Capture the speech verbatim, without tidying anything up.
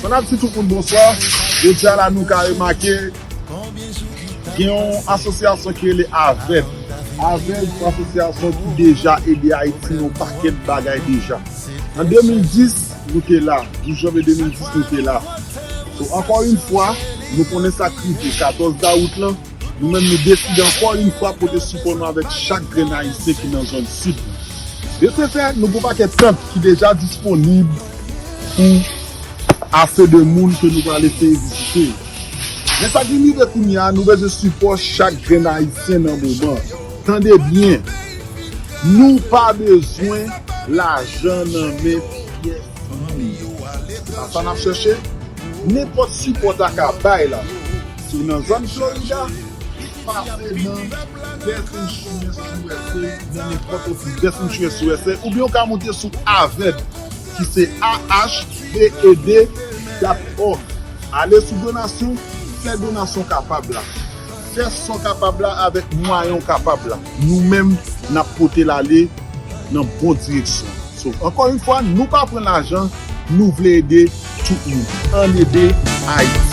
Fanat, si tout moun bonswa. Jodi a la, nou ka remake gen yon asosyasyon ki rele avèd. Avèd se yon asosyasyon ki deja ede Ayiti nan yon pakèt bagay deja. An de mil dis, nou te la. Douz janvye de mil dis, nou te la. So, ankò yon fwa, nou konnen sa k rive katòz dawout lan. Nou menm, nou deside ankò yon fwa pote sipò nou avèk chak grenn Ayisyen ki nan zòn sid. De se fè, nou gen yon pakèt tant ki deja disponib pou ase de moun ke nou pral eseye vizite. Men sa ki rive kounye a, nou bezwen sipò chak grenn Ayisyen nan moman. Tande byen, nou pa bezwen lajan nan men pyès moun. Se pa sa n ap chèche. Nenpòt sipò ta ka bay la. Si w nan zòn Florida, pase nan Best Insurance U S A, nan nenpòt ofis Best Insurance U S A, oubyen w ka moute sou avèd, ki se A H V E D dot org. Ale sou donasyon, fè donasyon kapab la. Fè san kapab la avèk mwayen w kapab la. Nou menm, n ap pote l ale nan bon direksyon. So, ankò yon fwa, nou pa pran lajan, nou vle ede tout moun. Ann ede Ayiti.